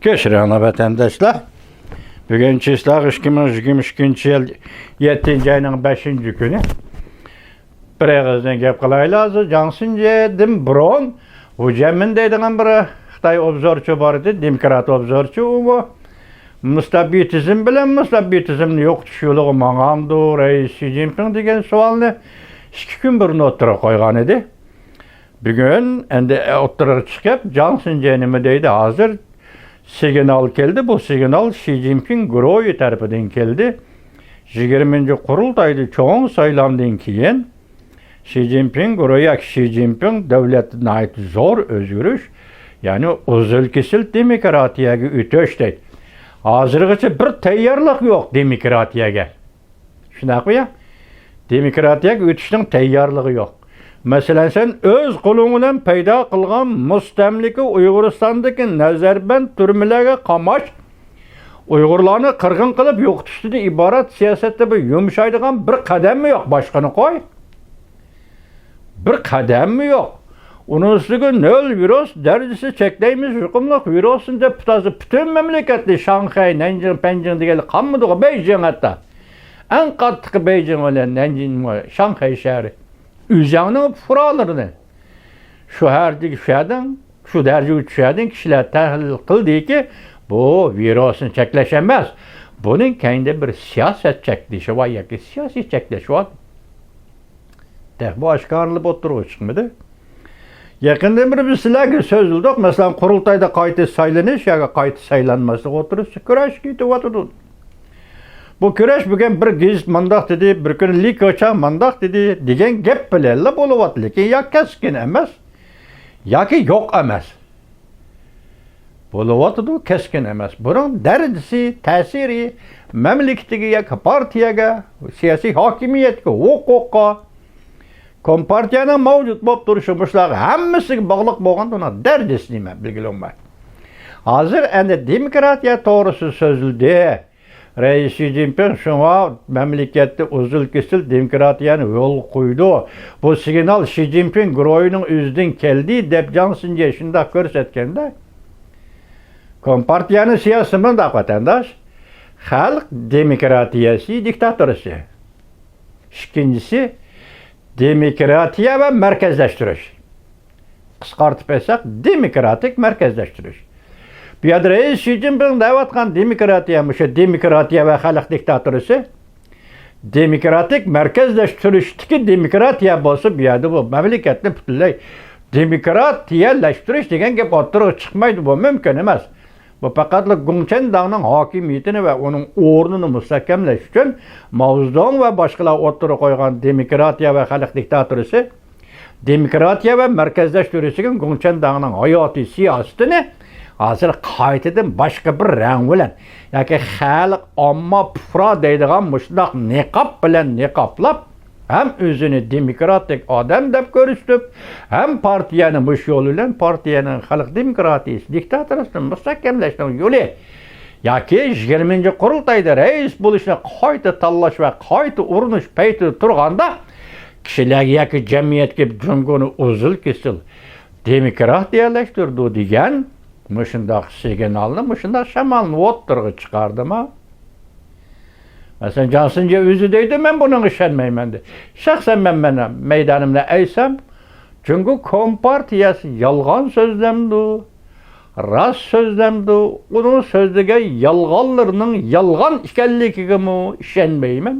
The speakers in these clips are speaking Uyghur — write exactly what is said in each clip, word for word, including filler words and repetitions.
ياشىرىڭلار ۋەتەنداشلار. بۈگۈن چىسلاق ئىككى مىڭ يىگىرمە ئىككىنچى يىل يەتتىنچى ئاينىڭ بەشىنچى كۈنى. بىر ئېغىزدىن گەپ قىلايلى ھازىر. جاڭ سىنجېدىن بۇرۇن ۋۇ جيەنمىن دەيدىغان بىر خىتاي ئوبزورچى بار ئىدى، دېموكرات ئوبزورچى ئۇمۇ. مۇستەبىتىزم بىلەن مۇستەبىتىزمنى يوقىتىش يولىغا ماڭامدۇ رەئىس شى جىنپىڭ دېگەن سوئالنى ئىككى كۈن بۇرۇن ئوتتۇرىغا قويغان ئىدى. بۈگۈن ئەندى ئوتتۇرىغا چىقىپ، جاڭ سىنجې نېمە دەيدۇ؟ ھازىر سىگنال كەلدى. بۇ سىگنال شى جىنپىڭ گۇرۇھى تەرىپىدىن كەلدى. يىگىرمىنچى قۇرۇلتايدا چوڭ سايلامدىن كېيىن شى جىنپىڭ گۇرۇھى ياكى شى جىنپىڭ دۆلەتتە ناھايىتى زور ئۆزگىرىش، يەنى ئۇزۇل كېسىل دېموكراتىيەگە ئۆتۈش دەيدۇ. ھازىرغىچە بىر تەييارلىق يوق دېموكراتىيەگە. شۇنداقمۇ يا؟ دېموكراتىيەگە ئۆتۈشنىڭ تەييارلىقى يوق. مەسىلەن، سەن ئۆز قولۇڭ بىلەن پەيدا قىلغان مۇستەملىكە ئۇيغۇرىستاندىكى نەزەربەند تۈرمىلەرگە قاماش، ئۇيغۇرلارنى قىرغىن قىلىپ يوقىتىشتىن ئىبارەت سىياسەتتە بىر يۇمشايدىغان بىر قەدەممۇ يوق، باشقىنى قوي. بىر قەدەممۇ يوق. ئۇنىڭ ئۈستىگە نۆل ۋىرۇس دەرىجىسى چەكلەيمىز، يۇقۇملۇق ۋىرۇسنى دەپ تازا پۈتۈن مەملىكەتنى شاڭخەي، نەنجىڭ، پەنجىڭ دېگەنلەر قالمىدىغۇ، بېيجىڭ ھەتتا. ئەڭ قاتتىقى بېيجىڭ بىلەن نەنجىڭ، شاڭخەي شەھىرى. ئۈزەڭنىڭ پۇقرالىرىنى شۇ ھەردىكى شۇ يەردىن، شۇ دەرىجىگە چۈشەردىن كىشىلەر تەھلىل قىلدىكى، بۇ ۋىرۇسنى چەكلەش ئەمەس، بۇنىڭ كەينىدە بىر سىياسەت چەكلىشى بار ياكى سىياسىي چەكلەش بار. تېخى بۇ ئاشكارىلىنىپ ئوتتۇرىغا چىقمىدى. يېقىندىن بېرى بىز سىلەرگە سۆزلىدۇق، مەسىلەن، قۇرۇلتايدا قايتا سايلىنىش ياكى قايتا سايلانماسلىق ئوتتۇرىسىدا كۈرەش كېتىۋاتىدۇ. بۇ كۈرەش بۈگۈن بىر گېزىت مانداق دېدى، بىر كۈنى لى كېچياڭ مانداق دېدى دېگەن گەپ بىلەنلا بولۇۋاتىدۇ. لېكىن يا كەسكىن ئەمەس، ياكى يوق ئەمەس. بولۇۋاتىدۇ، كەسكىن ئەمەس. بۇنىڭ دەرىجىسى، تەسىرى مەملىكىتىگە ياكى پارتىيەگە، سىياسىي ھاكىمىيەتكە، ھوقۇققا، كومپارتىيەنىڭ مەۋجۇت بولۇپ تۇرۇشى، مۇشۇلارغا ھەممىسىگە باغلىق بولغاندا ئۇنىڭ دەرىجىسى نېمە؟ بىلگىلى بولمايدۇ. ھازىر ئەندى دېموكراتىيە توغرىسىدا سۆزلىدى. رەئىس شى جىنپىڭ شۇڭا مەملىكەتتە ئۇزۇل كېسىل دېموكراتىيەنى يولغا قويىدۇ. بۇ سىگنال شى جىنپىڭ گۇرۇھىنىڭ ئۆزىدىن كەلدى، دەپ جاڭ سىنجې شۇنداق كۆرسەتكەندە، كومپارتىيەنىڭ سىياسىتى مۇنداق، ۋەتەنداش. خەلق دېموكراتىيەسى دىكتاتورىسى. ئىككىنچىسى، دېموكراتىيە ۋە مەركەزلەشتۈرۈش. قىسقارتىپ ئېيتساق، دېموكراتىك مەركەزلەشتۈرۈش. بۇ يەردە رەئىس شى جىنپىڭ دەۋاتقان دېموكراتىيە، مۇشۇ دېموكراتىيە ۋە خەلق دىكتاتورىسى. دېموكراتىك مەركەزلەشتۈرۈشتىكى دېموكراتىيە بولسا، بۇ يەردە بۇ مەملىكەتنى پۈتۈنلەي دېموكراتىيەلەشتۈرۈش دېگەن گەپ ئوتتۇرىغا چىقمايدۇ، بۇ مۇمكىن ئەمەس. بۇ پەقەتلا گۇڭچەن داڭنىڭ ھاكىمىيىتىنى ۋە ئۇنىڭ ئورنىنى مۇستەھكەملەش ئۈچۈن ماۋزېدۇڭ ۋە باشقىلار ئوتتۇرىغا قويغان دېموكراتىيە ۋە خەلق دىكتاتورىسى، دېموكراتىيە ۋە مەركەزلەشتۈرۈشتىكى گۇڭچەن داڭنىڭ ھاياتىي سىياسىتىنى ھازىر قايتىدىن باشقا بىر رەڭ بىلەن، ياكى خەلق، ئامما، پۇقرا دەيدىغان مۇشۇنداق نىقاب بىلەن نىقابلاپ، ھەم ئۆزىنى دېموكراتىك ئادەم دەپ كۆرسىتىپ، ھەم پارتىيەنى مۇشۇ يول بىلەن، پارتىيەنىڭ خەلق دېموكراتىيىسى دىكتاتورىسىنى مۇستەھكەملەشنىڭ يولى ياكى يىگىرمىنچى قۇرۇلتايدا رەئىس بولۇشنى قايتا تاللاش ۋە قايتا ئۇرۇنۇش پەيتىدە تۇرغاندا، كىشىلەرگە ياكى جەمئىيەتكە جۇڭگونى ئۇزۇل كېسىل دېموكراتىيەلەشتۈرىدۇ دېگەن مۇشۇنداق سىگنالنى، مۇشۇنداق شامالنى ئوتتۇرىغا چىقاردىما؟ مەسىلەن، جاڭ سىنجې ئۆزى دەيدۇ، مەن بۇنىڭغا ئىشەنمەيمەن دەپ. شەخسەن مەن، مەن مەيدانىمدا ئېيتسام، جۇڭگو كومپارتىيەسى يالغان سۆزلەمدۇ، راست سۆزلەمدۇ، ئۇنىڭ سۆزلىگەن يالغانلىرىنىڭ يالغان ئىكەنلىكىگىمۇ ئىشەنمەيمەن.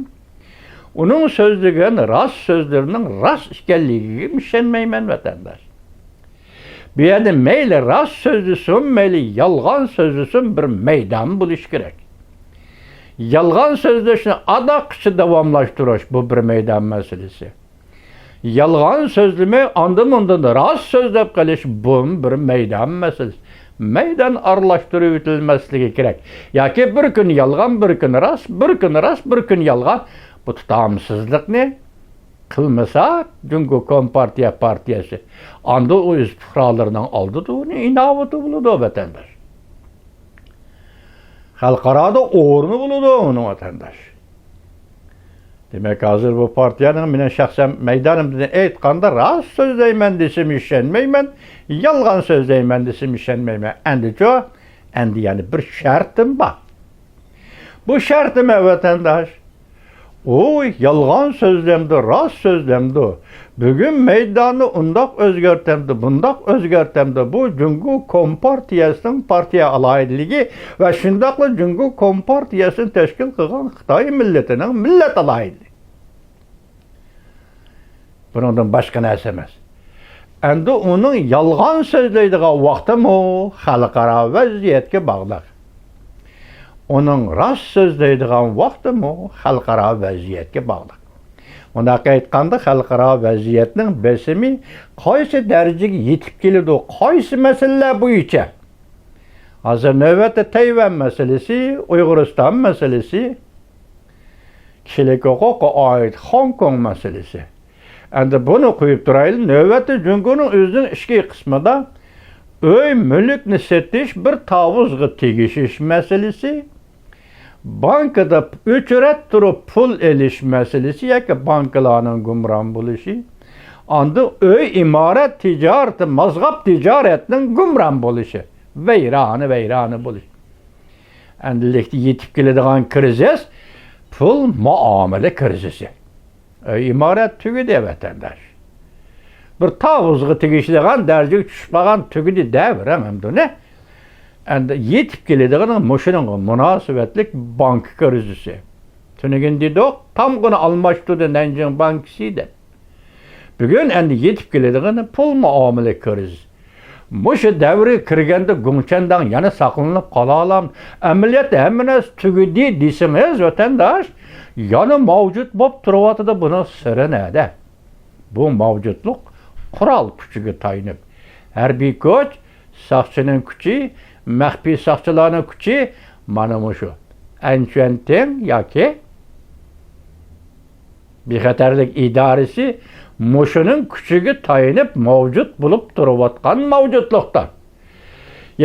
ئۇنىڭ سۆزلىگەن راست سۆزلىرىنىڭ راست ئىكەنلىكىگىمۇ ئىشەنمەيمەن، ۋەتەنداش. بۇ يەردە مەيلى راست سۆزلىسۇن، مەيلى يالغان سۆزلىسۇن، بىر مەيدان بولۇشى كېرەك. يالغان سۆزلەشنى ئاداققىچە داۋاملاشتۇرۇش، بۇ بىر مەيدان مەسىلىسى. يالغان سۆزلىمەي، ئاندىن-مۇندىن راست سۆزلەپ قېلىش، بۇمۇ بىر مەيدان مەسىلىسى. مەيدان ئارىلاشتۇرۇۋېتىلمەسلىكى كېرەك. ياكى بىر كۈن يالغان، بىر كۈن راست، بىر كۈن راست، بىر كۈن يالغان. بۇ تۇتامسىزلىقنى قىلمىسا، جۇڭگو كومپارتىيە پارتىيەسى ئاندىن ئۇ ئۆز پۇقرالىرىنىڭ ئالدىدا ئۇنى ئىناۋىتى بولىدۇ، ۋەتەنداش. خەلقئارادا ئورنى بولىدۇ ئۇنىڭ، ۋەتەنداش. دېمەك، ھازىر بۇ پارتىيەنىڭ، مېنىڭ شەخسەن مەيدانىمدىن ئېيتقاندا، راست سۆزلەيمەن دېسىمۇ ئىشەنمەيمەن، يالغان سۆزلەيمەن دېسىمۇ ئىشەنمەيمەن. ئەندىچۇ، ئەمدى يەنە بىر شەرتىم بار. بۇ شەرتىم، ۋەتەنداش، ئۇ يالغان سۆزلەمدۇ، راست سۆزلەمدۇ؟ بۈگۈن مەيداننى ئۇنداق ئۆزگەرتەمدۇ، بۇنداق ئۆزگەرتەمدۇ؟ بۇ جۇڭگو كومپارتىيەسىنىڭ پارتىيە ئالاھىدىلىكى ۋە شۇنداقلا جۇڭگو كومپارتىيەسىنى تەشكىل قىلغان خىتاي مىللىتىنىڭ مىللەت ئالاھىدىلىكى. بۇنىڭدىن باشقا نەرسە ئەمەس. ئەمدى ئۇنىڭ يالغان سۆزلەيدىغان ۋاقتىمۇ خەلقئارا ۋەزىيەتكە باغلىق. ئۇنىڭ راست سۆزلەيدىغان ۋاقتىمۇ خەلقئارا ۋەزىيەتكە باغلىق. مۇنداق ئېيتقاندا، خەلقئارا ۋەزىيەتنىڭ بېسىمى قايسى دەرىجىگە يېتىپ كېلىدۇ، قايسى مەسىلىلەر بويىچە؟ ھازىر نۆۋەتتە تەيۋەن مەسىلىسى، ئۇيغۇرىستان مەسىلىسى، كىشىلىك ھوقۇققا ئائىت خوڭكوڭ مەسىلىسى. ئەمدى بۇنى قويۇپ تۇرايلى، نۆۋەتتە جۇڭگونىڭ ئۆزىنىڭ ئىچكى قىسمىدا ئۆي مۈلۈكنى سېتىش، بىر تاۋۇزغا تېگىشىش مەسىلىسى، بانكىدا ئۆچرەت تۇرۇپ پۇل ئېلىش مەسىلىسى ياكى بانكىلارنىڭ گۇمران بولۇشى، ئاندىن ئۆي ئىمارەت تىجارىتى، مازغاپ تىجارەتنىڭ گۇمران بولۇشى، ۋەيرانە، ۋەيرانە بولۇشى. ئەمدىلىكتە يېتىپ كېلىدىغان كىرىزىس پۇل مۇئامىلە كىرىزىسى. ئۆي ئىمارەت تۈگىدى، ۋەتەنداش. بىر تاۋۇزغا تېگىشىدىغان دەرىجىگە چۈشۈپ قالغان، تۈگىدى دەۋېرىڭ ئەمدى ئۇنى. ئەمدى يېتىپ كېلىدىغىنى مۇشۇنىڭغا مۇناسىۋەتلىك بانكا كىرىزىسى. تۈنۈگۈن دېدۇق، تامغىنى ئالماشتۇردى نەنجىڭ بانكىسى دەپ. بۈگۈن ئەمدى يېتىپ كېلىدىغىنى پۇل مۇئامىلە كىرىزىسى. مۇشۇ دەۋرگە كىرگەندە گۇڭچەنداڭ يەنە ساقلىنىپ قالالام؟ ئەمەلىيەتتە ھەممە نەرسە تۈگىدى دېسىڭىز، ۋەتەنداش، يەنە مەۋجۇت بولۇپ تۇرۇۋاتىدۇ. بۇنىڭ سىرى نەدە؟ بۇ مەۋجۇتلۇق قورال كۈچىگە تايىنىپ، ھەربىي كۈچ، ساقچىنىڭ كۈچى، مەخپىي ساقچىلارنىڭ كۈچى مانا مۇشۇ. ئەنچۈەنتىڭ ياكى بىخەتەرلىك ئىدارىسى مۇشۇنىڭ كۈچىگە تايىنىپ مەۋجۇت بولۇپ تۇرۇۋاتقان مەۋجۇتلۇقتا،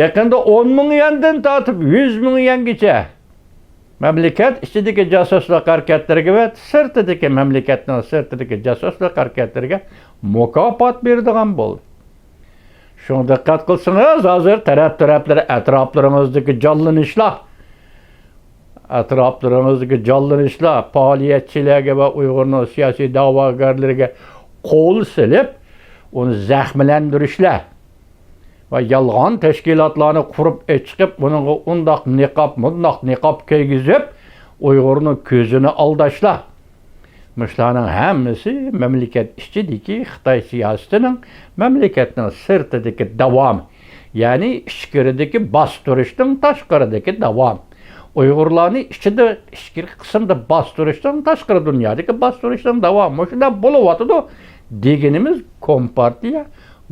يېقىندا ئون مىڭ يەندىن تارتىپ يۈز مىڭ يەنگىچە مەملىكەت ئىچىدىكى جاسۇسلۇق ھەرىكەتلىرىگە ۋە سىرتىدىكى، مەملىكەتنىڭ سىرتىدىكى جاسۇسلۇق ھەرىكەتلىرىگە مۇكاپات بېرىدىغان بولدى. شۇڭا دىققەت قىلسىڭىز، ھازىر تەرەپ-تەرەپلىرى، ئەتراپلىرىڭىزدىكى جانلىنىشلار، ئەتراپلىرىڭىزدىكى جانلىنىشلار، پائالىيەتچىلەرگە ۋە ئۇيغۇرنىڭ سىياسىي دەۋاگەرلىرىگە قول سېلىپ، ئۇنى زەخىملەندۈرۈشلەر ۋە يالغان تەشكىلاتلارنى قۇرۇپ ئېچىقىپ، ئۇنىڭغا ئۇنداق نىقاب، مۇنداق نىقاب كىيگۈزۈپ، ئۇيغۇرنىڭ كۆزىنى ئالداشلار. مۇشۇلارنىڭ ھەممىسى مەملىكەت ئىچىدىكى خىتاي سىياسىتىنىڭ مەملىكەتنىڭ سىرتىدىكى داۋامى، يەنى ئىچكىرىدىكى باستۇرۇشنىڭ تاشقىرىدىكى داۋامى. ئۇيغۇرلارنى ئىچىدە، ئىچكىرى قىسىمدا باستۇرۇشنىڭ، تاشقىرى دۇنيادىكى باستۇرۇشنىڭ داۋامى. مۇشۇنداق بولۇۋاتىدۇ دېگىنىمىز، كومپارتىيە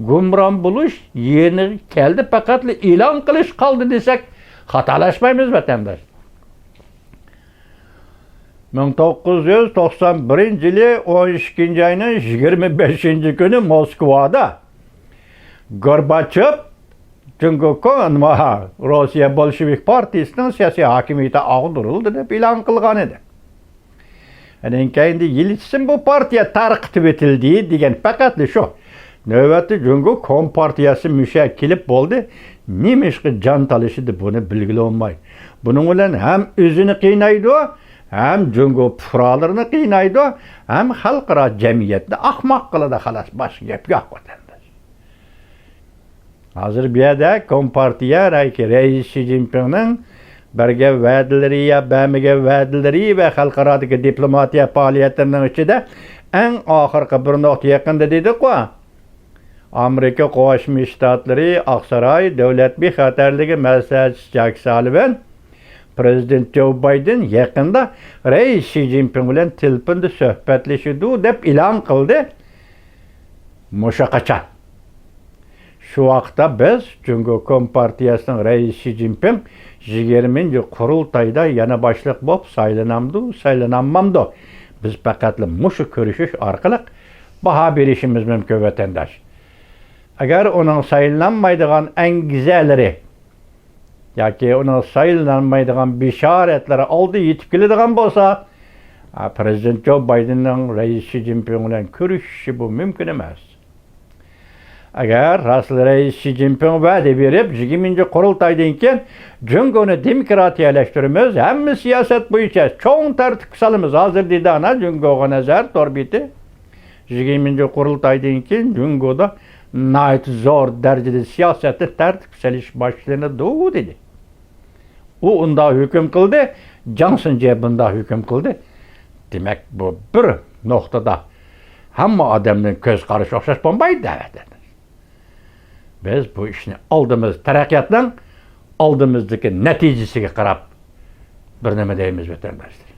گۇمران بولۇش يېرىگە كەلدى، پەقەتلا ئېلان قىلىش قالدى دېسەك، خاتالاشمايمىز، ۋەتەنداش. مىڭ توققۇز يۈز توقسان بىرىنچى يىلى ئون ئىككىنچى ئاينىڭ يىگىرمە بەشىنچى كۈنى موسكۋادا گورباچېف جۇڭگو كوم-، نېمە، روسىيە بولشېۋىك پارتىيىسىنىڭ سىياسىي ھاكىمىيىتى ئاغدۇرۇلدى دەپ ئېلان قىلغان ئىدى. ئاندىن كېيىن يىلچىسىم بۇ پارتىيە تارقىتىۋېتىلدى دېگەن پەقەتلا شۇ. نۆۋەتتە جۇڭگو كومپارتىيەسى مۇشۇ يەرگە كېلىپ بولدى. نېمىشقا جان تالىشىدۇ، بۇنى بىلگىلى بولماي. بۇنىڭ بىلەن ھەم ئۆزىنى قىينايدۇ، ھەم جۇڭگو پۇقرالىرىنى قىينايدۇ، ھەم خەلقئارا جەمئىيەتنى ئاقماق قىلىدۇ، خالاس، باشقا گەپ يوق، ۋەتەنداش. ھازىر بۇ يەردە كومپارتىيە رەئىسى شى جىنپىڭنىڭ بەرگەن ۋەدىلىرى يا بەرمىگەن ۋەدىلىرى ۋە خەلقئارادىكى دىپلوماتىيە پائالىيەتلىرىنىڭ ئىچىدە ئەڭ ئاخىرقى بىر نۇقتا يېقىندا دېدۇققۇ، ئامېرىكا قوشما شتاتلىرى ئاقساراي دۆلەت بىخەتەرلىكى مەسلىھەتچىسى جاك سالىۋان، پىرېزىدېنت جو بايدېن يېقىندا رەئىس شى جىنپىڭ بىلەن تېلېفوندا سۆھبەتلىشىدۇ دەپ ئېلان قىلدى. مۇشۇ قاچان؟ شۇ ۋاقىتتا بىز جۇڭگو كومپارتىيەسىنىڭ رەئىسى شى جىنپىڭ يىگىرمىنچى قۇرۇلتايدا يەنە باشلىق بولۇپ سايلىنامدۇ، سايلىنالمامدۇ؟ بىز پەقەتلا مۇشۇ كۆرۈشۈش ئارقىلىق باھا بېرىشىمىز مۇمكىن، ۋەتەنداش. ئەگەر ئۇنىڭ سايلىنالمايدىغان ئەنگىزەلىرى ياكى ئۇنىڭ سايلىنالمايدىغان بېشارەتلىرى ئالدى يېتىپ كېلىدىغان بولسا، پىرېزىدېنت جو بايدېننىڭ رەئىس شى جىنپىڭ بىلەن كۆرۈشۈشى بۇ مۇمكىن ئەمەس. ئەگەر راستلا رەئىس شى جىنپىڭ ۋەدە بېرىپ، يىگىرمىنچى قۇرۇلتايدىن كېيىن جۇڭگونى دېموكراتىيەلەشتۈرىمىز، ھەممە سىياسەت بويىچە چوڭ تەرتىپكە سالىمىز ھازىر دېدى، ئانا جۇڭگوغا نەزەر تور بېتى. يىگىرمىنچى قۇرۇلتايدىن كېيىن جۇڭگودا ناھايىتى زور دەرىجىدە سىياسەتنى تەرتىپكە سېلىش باشلىنىدۇ دېدى. ئۇ ئۇنداق ھۆكۈم قىلدى، جاڭ سىنجې بۇنداق ھۆكۈم قىلدى. دېمەك، بۇ بىر نۇقتىدا ھەممە ئادەمنىڭ كۆز قارىشى ئوخشاش بولمايدۇ ئەلۋەتتە. بىز بۇ ئىشنى ئالدىمىز، تەرەققىياتنىڭ ئالدىمىزدىكى نەتىجىسىگە قاراپ بىر نېمە دەيمىز، ۋەتەنداشلار.